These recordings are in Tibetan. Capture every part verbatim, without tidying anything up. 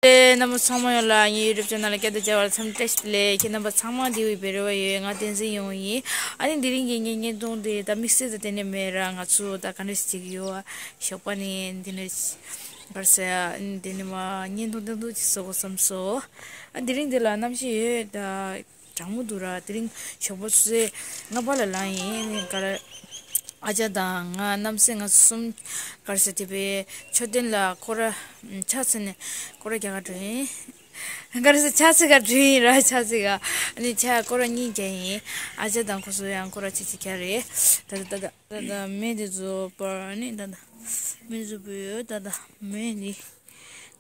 ཨེ། རྣམ་པ་ཚང་མ་ཡོངས་ལ་ངའི་YouTube channel ལ་བསྐྱར་དུ་མཇལ་བར་འཚམས་འདྲི་བཀྲ་ཤིས་བདེ་ལེགས། ཁྱེད་རྣམ་པ་ཚང་མ་བདེ་བའི་བེ་རེ་བ་ཡོད། ང་བསྟན་འཛིན་ཡོང་ཡིན། ཨ་ནི་དེ་རིང་གི་ངའི་བརྙན་ཐུང་དེ་ད་དམིགས་བསལ་ད་དེ་ནས་མེད་ར། ང་ཚོ་ད་ག་འདྲ་ཞིག་བྱེད་ཀྱི་ཡོད། ཞོགས་པ་ནས་འདི་ནས་གར་ཟེར་ཡ་འདི་ནས་མ་བརྙན་ཐུང་ཐུང་ཐུང་ཅིག་བཟོ་དགོས་བསམ་སོང་། ཨ་དེ་རིང་འདི་ལ་གནམ་གཤིས་ཡོད་ད། གྲང་མོ་འདུག་ར། དེ་རིང་ཞོགས་པ་ཆུ་ཚོད་ལྔ་པ་ལ་ལངས་ཡིན། ག་ར། ཨ་ཅག་དང་ང་རྣམ་སྲས་ང་གསུམ་གར་ཟེར་དེ་པའི་མཆོད་རྟེན་ལ་སྐོར་ར་ཕྱག་འཚལ་ནས་སྐོར་ར་རྒྱག་ག་འགྲོ་ཡིན། གར་ཟེར་ཕྱག་འཚལ་ག་འགྲོ་ཡིན་ར། ཕྱག་འཚལ་ག་ཨ་ནི་ཕྱག་སྐོར་ར་གཉིས་རྒྱག་ཡིན། ཨ་ཅག་དང་ཁོ་ཚོ་ཡང་སྐོར་ར་ཆེ་ཆེ་རྒྱག་རེད། ད་ད་ད་ད་ད་ད་མེ་དེ་ཚོ་པར་ནི་ད་ད་མེ་ཚོ་བུ་ཡོད་ད་ད་མེ་ནི།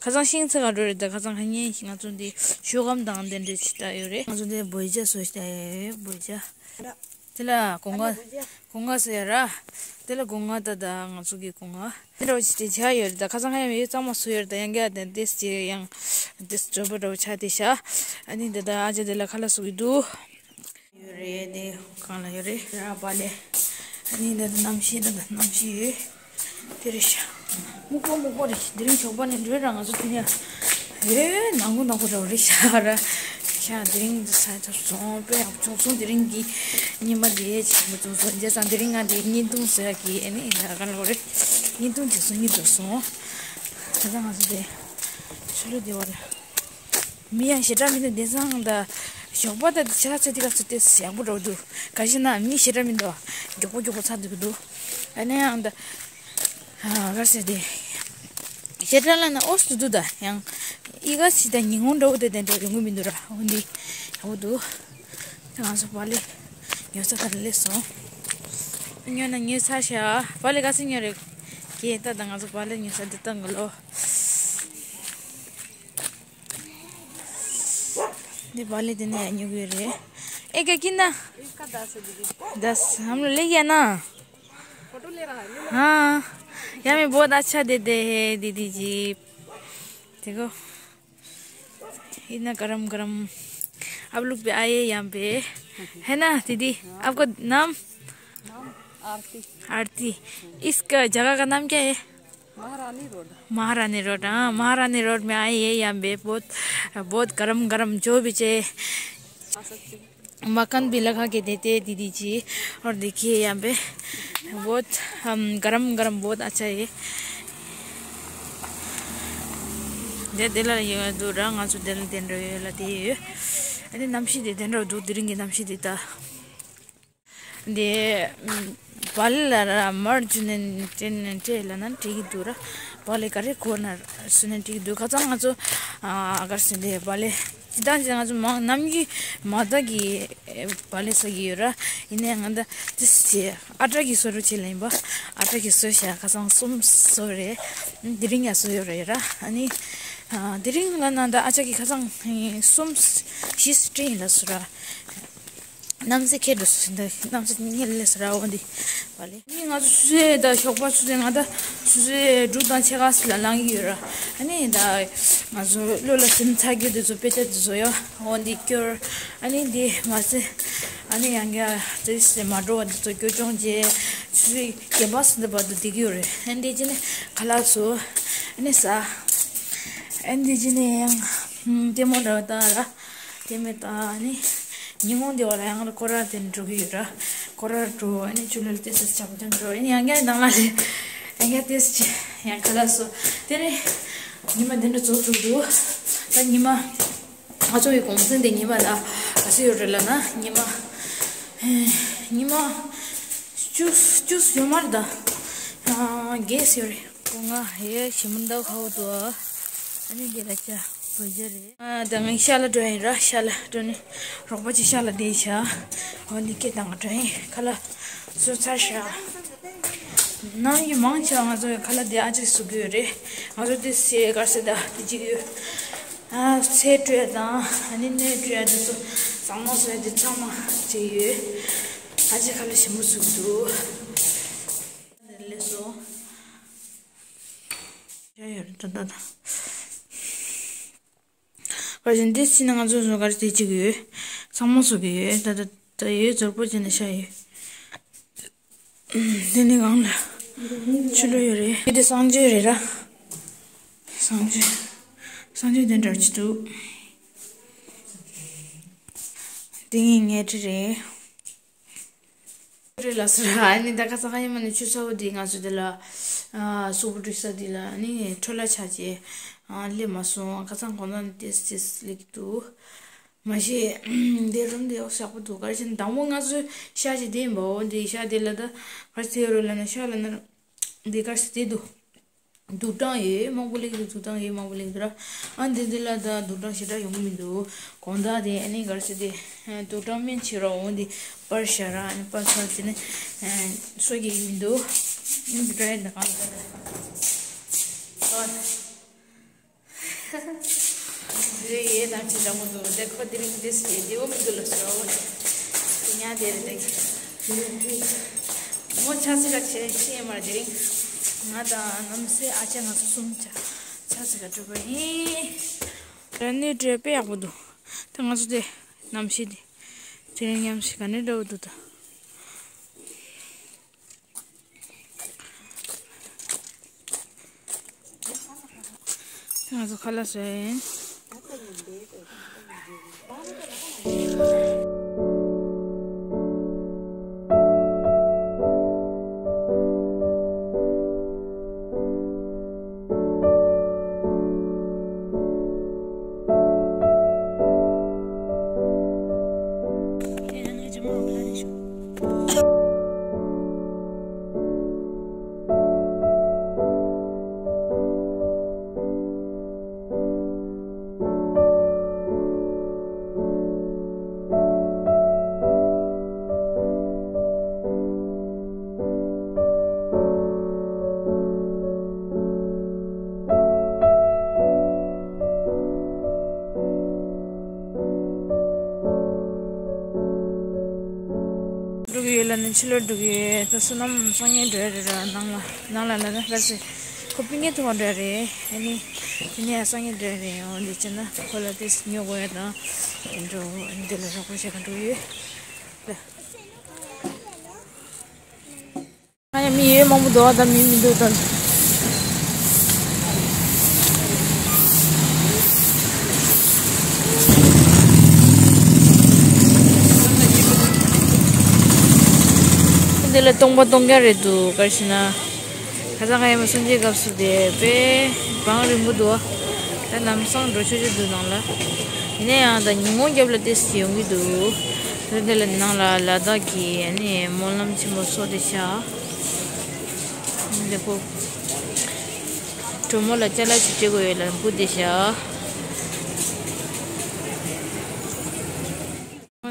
ཁ་སང་ཤིང་ཚ་ག་འགྲོ་རེད་ད། ཁ་སང་ཁ་ཉིན་ང་ཚོ་འདི་ཤོག་སྒམ་དང་དེ་འདྲས་ཅིག་ལྟ་ཡོད་རེད། ང་ཚོ་འདི་བོད་ཇ་བཟོ་ཞིག་ལྟ་ཡོད་རེད། བོད་ཇ། དེ་ལ་སྒོ་ང་། སྒོ་ང་ཟེར་ཡ་ར། དེ་ལ་སྒོ་ང་ད་ད་ང་ཚོ་གི་སྒོ་ང་། དེ་འདྲ་བ་ཅིག་དེ་ཇ་ཡོད་རེད་ད། ཁ་སང་ཁ་ཉིན་ཡོད་གཙང་མ་བཟོ་ཡོད་རེད་ད། ཡང་ག་དེ་འདྲས་ཅིག་ཡང་དེ་ཇོ་བོ་འདྲ་བོ་ཆ་དེ་ཤ། ཨ་ནི་ད་ད་ཨ་ཅག་དེ་ལ་ཁ་ལག་བཟོ་གི་འདུག་ཡོད་རེད་དེ། གང་ལ་ཡོད་རེད་ར། བ་ལེ། ཨ་ནི་འདི་གནམ་གཤིས་འདི་འདི་གནམ་གཤིས་ཡོད། དེ་རེད་ཤག་སྨུག་པོ་སྨུག་པོ་རེད། དེ་རིང་ཞོགས་པ་ནས་འགྲོ་ར་ང་ཚོ་དེ་ནས། ཨེ་ནག་པོ་ནག་པོ་འདྲ་བོ་རེད་ཤག་ར། ཤག་དེ་རིང་འདི་ས་ཐོབ་སོང་། དཔེ་ཡག་པོ་བྱུང་སོང་། དེ་རིང་གི་ཉི་མ་དེ་ཆེན་པོ་བྱུང་སོང་། བྱས་ཙང་དེ་རིང་ང་དེ་བརྙན་ཐུང་བཟོ་ཡག་གི་ཨ་ནི་ད་ག་ལ་བ་རེད། བརྙན་ཐུང་བྱེད་སོང་གཉིད་འགྲོ་སོང་། ད་ལྟ་ང་ཚོ་དེ་ཆུ་ལུད་དེ་བ་རེད། མི་ཡང་ཞེ་དྲག་མི་འདུག་དེང་སང་ད་ཞོགས་པ་ད་ཆ་ཚ་དེ་ག་ཚོད་དེ་ཡག་པོ་འགྲོ་འདུག་ག་ཞེ་ན་མི་ཞེ་དྲག་མི་འདུག་མགྱོགས་པོ་མགྱོགས་པོ་ཚ་འདུག་འདུག་ཨ་ནི་ཡང་ད་ག་ཟེར་དེ་ཞེ་དྲག་ལ་ན་ཨོ་སུ་འདུག་ད་ཡང་ཨི་ག་ཞིག་ད་ཉིན་གུང་འདྲ་བོ་དེ་དེ་འདྲ་ཡོང་གི་མི་འདུག་ར། འོ་འདི་ཡག་པོ་འདུག་ད་ང་ཚོ་བག་ལེབ་ཉོ་ས་ད་སླེབས་སོང་། ཉོ་ན་ཉོས་ཚར་ཤག་བག་ལེབ་ག་ཚོད་ཉོ་རེད། ཀྱེ་ད་ད་ང་ཚོ་བག་ལེབ་ཉོ་ས་འདི་ལྟ་གི་ལོ། འདི་བག་ལེབ་དེ་ནས་ཉོ་གི་རེད། ཨེ་ཀ་ཀི་ན། इसका दस है दीदी। दस। हम लोग ले गया ना। फोटो ले रहा है, ले लो। हाँ। यहाँ में बहुत अच्छा देते हैं दीदी जी। देखो। इतना गरम गरम। आप लोग भी आइए यहाँ पे। है ना दीदी? आपको नाम? नाम आरती। आरती। इसका जगह का नाम क्या है? महारानी रोड। महारानी रोड, हाँ, महारानी रोड में आई है। यहाँ पे बहुत, बहुत गरम गरम जो भी चाहिए, मक्खन भी लगा के देते हैं दीदी जी। और देखिए यहाँ पे बहुत, हम, गरम गरम बहुत अच्छा है। དེ་དེ་ལ་ཡོད་འདུག་ར། ང་ཚོ་དེ་ལ་དེ་འདྲ་ཡོད་ལ་དེ་ཡོད། ཨ་ནི་གནམ་གཤིས་དེ་དེ་འདྲ་འདུག་དེ་རིང་གི་གནམ་གཤིས་དེ་ད། དེ་བག་ལེབ་ལ་ར་མར་བྱུགས་ནས་སྤྲད་ནས་སྤྲད་ལབ་ན་འགྲིག་གི་འདུག་ར། བག་ལེབ་ག་རེ་གོན་ན་བཟོས་ནས་འགྲིག་གི་འདུག་ཁ་སང་ང་ཚོ་ཨ་གར་སོང་དེ་བག་ལེབ་སྤྱིར་བཏང་ཅིག་ང་ཚོ་མང་ནམ་རྒྱུན་མ་དག་གི་བག་ལེབ་བཟོ་གི་ཡོད་ར། ཡིན་ནའི་ང་ད་ཏིས་བྱས་ཨ་ཊ་གི་བཟོ་རོགས་བྱེད་ལབ་ཡིན་པ། ཨ་ཊ་གི་བཟོས་ཤག་ཁ་སང་གསུམ་བཟོས་རེད། དེ་རིང་ཡང་བཟོས་ཡོད་རེད་ར། ཨ་ནི་དེ་རིང་ལ་ན་ད་ཨ་ཅག་གི་ཁ་སང་གསུམ་བཞི་སྤྲད་ཡིན་ལབ་སོང་ར། གནམ་སེ་ཁྱེར་འགྲོ་སོང་། འདི་གནམ་སེ་ཉིན་ལས་ར་འོ་འདི་བག་ལེབ། ནི་ང་ཚོ་ཆུ་ཚོད་ད་ཞོགས་པ་ཆུ་ཚོད་ང་ད་ཆུ་ཚོད་དྲུག་དང་ཕྱེད་ཀ་ཙམ་ལ་ལངས་ཀྱི་ཡོད་ར། ཨ་ནི་ད་ང་ཚོ་བློ་ལ་སེམས་ཚ་རྒྱུ་དེ་ཚོ་དཔེ་ཆ་དེ་ཚོ་ཡོད་འོ་འདི་སྐྱོར། ཨ་ནི་འདི་མ་ཟད་ཨ་ནི་ཡང་བསྐྱར་དེ་སེ་མ་འགྲོ་བ་དེ་ཚོ་སྐྱོར་སྐྱོང་བྱས་ཆུ་ཚོད་བརྒྱད་པ་ཙམ་དེ་བར་དུ་བསྡད་ཀྱི་ཡོད་རེད། ཨ་ནི་འདི་ཅི་ནས་ཁ་ལག་བཟོ། ཨ་ནི་ཟ། ཨ་ནི་འདི་ཅི་ནས་ཡང་ལྟད་མོ་འདྲ་བ་ལྟ་ར། དེ་མེད་ད་ནི། ཉིན་གུང་དེ་བ་ལ་ཡང་ལ་སྐོར་ར་དེ་འགྲོ་གི་ཡོད་ར། སྐོར་ར་འགྲོ་ཨ་ནི་ཆུ་ལོལ་ཏེ་སི་ཆ་བ་དེ་འགྲོ་ཨ་ནི་ཡང་བསྐྱར་ནང་ལ་ལས། ཡང་བསྐྱར་ཏེ་སི་ཆ་ཡང་ཁ་ལག་བཟོ། དེ་ནས་ཉི་མ་དེ་འདྲ་རྫོགས་འགྲོ་འདུག་ད་ཉི་མ། ང་ཚོ་བའི་གུང་སེང་དེ་ཉི་མ་ད་ག་ཚོད་ཡོད་རེད་ལབ་ན་ཉི་མ། ཉི་མ། བཅུ་བཅུ་ཡོད་མ་རེད་ད། བརྒྱད་ཡོད་རེད། སྒོ་ང་ཧེ་ཞི་མི་འདུག་ཁ་བོ་དུ། ཨ་ནི་རྒྱལ་ལ་ཅག་བོད་རྒྱ་རེད། ཨ་ད་ངས་ཤག་ལ་འགྲོ་ཡིན་ར། ཤག་ལ་འགྲོ་ནས་རོགས་པ་ཅིག་ཤག་ལ་བསྡད་ཤག་འོ་འདི་སྐད་བཏང་ག་འགྲོ་ཡིན། ཁ་ལག་བཟོས་ཚར་ཤག་ནམ་ཡིན་མང་ཆེ་བ་ང་ཚོ་ཁ་ལག་དེ་ཨ་ཅག་བཟོ་གི་ཡོད་རེད། ང་ཚོ་དེ་སེ་གར་སེ་ད་དེ་གཅིག་ཡོད། ཨ་ཚལ་བཀྲུ་ཡ་དང་ཨ་ནི་སྣོད་བཀྲུ་ཡ་དེ་ཚོ་བཟང་མོ་བཟོ་ཡ་དེ་ཚང་མ་བྱས་ཡོད། ཨ་ཅག་ཁ་ལག་ཞིམ་པོ་བཟོ་གི་འདུག་ལས་སོ། ཡ་ཡོད་རེད་ད་ད་ད། བར་ཞིང་འདི་ཕྱིན་ན་ང་ཚོ་བཟོ་གར་དེ་གཅིག་ཡོད། ཚང་མ་བཟོ་གི་ཡོད་ད་ད་ད་ཡོད་ཛོར་པོ་བྱས་ནས་ཤ་ཡོད། དེ་ནི་གང་ལ་ཆུ་ལོ་ཡོད་རེད། དེ་སངས་རྒྱས་རེད་ར། སངས་རྒྱས། སངས་རྒྱས་དེ་འདྲ་ཅི་འདུག་དེ་ངའི་ཉལ་ཁྲི་རེད། རེད་ལ་སོ་ར། ཨ་ནི་ད་ཁ་ས་ཁ་ཡིན་མ་ནི་ཆུ་ཚ་བོ་འདི་ང་ཚོ་འདི་ལ་ཨ་སུ་བུ་འགྲིག་ས་འདི་ལ་ཨ་ནི་འཕྲོ་ལ་ཆ་ཅེ་ཨ་སླེབས་མ་སོང་། ཁ་སང་གོང་ས་ནས་ཏེས་ཏེས་སླེབས་ཀྱི་འདུག་མ་གཞི་འདི་རུམ་འདི་ཡོག་ཞག་པོ་འདུག་ག་རེ་བྱས་ན་དང་པོ་ང་ཚོ་ཤ་ཅིག་དེ་ཡིན་པའོ། འདི་ཤ་དེ་ལ་ད་ག་རེ་ཟེར་རོ་ལ་ན་ཤ་ལ་ན་འདི་ག་རེ་ཟེར་དེ་འདུག་དུག་སྦྲང་ཡོད་མང་པོ་སླེབས་འདུག་དུག་སྦྲང་ཡོད་མང་པོ་སླེབས་འདུག་ར། ཨ་འདི་འདི་ལ་ད་དུག་སྦྲང་ཞེ་དྲག་ཡོང་གི་མི་འདུག་གོང་ད་དེ་ཨ་ནི་ག་རེ་ཟེར་དེ་དུག་སྦྲང་སྨན་བྱེད་རོགས་འོང་དེ་པར་བཞག་ར། ཨ་ནི་པར་ཚར་དེ་ནི་སོ་གི་མི་འདུག་ཨ་འདི་འདྲ་ཡིན་ད་གང་ད་ད། འདི་ཡས་དང་ཅི་འདྲ་མོ་འདུག་དེ་ཁོ་དེ་རིང་འདི་སི་བདེ་བོ་མི་འདུག་ལ་སོ། དེ་ཉག་དེ་རེད་དེ། མོ་ཆ་སི་ཀ་ཆེ་ཤེས་མར་དེ་རིང་ང་དང་ནམ་སེ་ཨ་ཅག་ང་ཚོ་གསུམ་ཆ་ཆ་སི་ཀ་འགྲོ་པ་ཡིན། ར་ནི་འདྲེ་དཔེ་ཡག་པོ་འདུག་ད་ང་ཚོ་དེ་ནམ་ཤེས་དེ་དེ་རིང་ཉམས་ཤིག་ག་ནས་འགྲོ་འདུག་ད། ང་ཚོ་ཁ་ལག་བཟོས་ཡིན། འགྲོ་གི་ཡོད་ལ་ནི་ཕྱི་ལོགས་འགྲོ་གི་ཡོད། ད་བསོད་ནམས་སང་ཉིན་འགྲོ་ཡ་རེད་ར། ནང་ལ་ནང་ལ་ལ་ན་ལ་སེ་ཁོ་པི་ཉེ་ཐུ་བ་འགྲོ་ཡ་རེད། ཨ་ནི་དེ་ནས་སང་ཉིན་འགྲོ་ཡ་རེད། འོ་འདི་བྱས་ན་ཁོ་ལ་དེ་ཉོ་དགོས་ཡ་དང་དེ་འགྲོ་འདི་ལ་རོགས་པ་བྱེད་ག་འགྲོ་གི་ཡོད་ལ། ང་ཡང་མི་ཡོད་མང་པོ་འདུག་ད་མི་མི་འདུག་ད། འདི་ལ་སྟོང་པ་སྟོང་རྐྱང་རེད་འདུག་ག་རེ་ཞུ་ན། ཁ་སང་ཁ་ཡ་མ་སུན་ཅི་སྐབས་སུ་དེ་དཔེ་བང་རིང་པོ་འདུག་ད་ལམ་སང་འགྲོ་ཆོག་ཆོག་འདུག་ནང་ལ། ཡིན་ན་ཡང་ད་ཉིན་གུང་རྒྱབ་ལ་ཏོག་ཙམ་ཡོང་གི་འདུག་ད་འདི་ལ་ནང་ལ་ལ་དྭགས་ཀྱི་ཨ་ནི་སྨོན་ལམ་ཆེན་མོ་སོགས་དེ་ཤག་འདི་ཁོ། གྲོ་མོ་ལ་ཅ་ལག་ཅིག་སྤྲད་དགོས་ཡོད་ལ་འབུ་དེ་བཞག་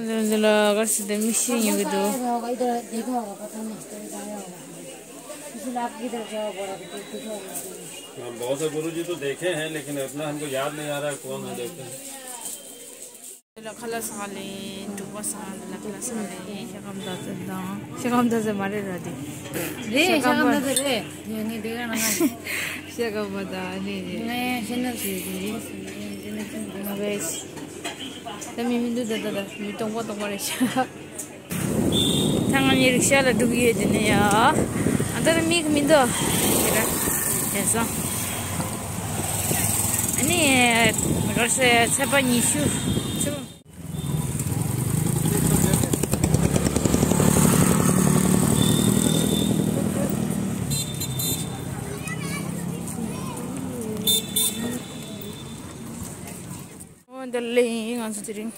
འདི་ལ་གར་སི་དེ་མི་ཤེས་ཉོ་གི་འདུག हम बहुत से गुरु जी तो देखे हैं, लेकिन इतना हमको याद नहीं आ रहा है कौन है, देखते हैं। ལ་ཁ་ལག་ཟ་ག་ལེན། འབྲུག་པ་ཟ་ག་ལ་ཁ་ལག་ཟ་ག་ལེན། ཤ་སྐམ་མདའ་རྩེ་དང་ཤ་སྐམ་མདའ་རྩེ་མ་རེད་ར་དེ། རེད། ཤ་སྐམ་མདའ་རྩེ་རེད། ངས་དེ་ག་ན་ང་ཤ་སྐམ་པ་དང་ཨ་ནི་རེད། ངས་ཤ་ནག་ཟེར་གི་རེད། ང་གས་ད་མི་མི་འདུག་ད་ད་ད་མི་སྟོང་པ་སྟོང་པ་རེད་ཤག་ད་ང་གཉིས་རིག་ཤག་ལ་འགྲོ་གི་ཡོད་དེ་ནས་ཡ། ཨ་ད་ད་མིག་མི་འདུག་དེ་ར་དེ་སང་། ཨ་ནི་རོ་སེ་ཚེས་པ་ཉི་ཤུ་ཚེས་པ། འོ་འདི་ལས་ཡིན་ང་ཚོ་དེ་རིང་།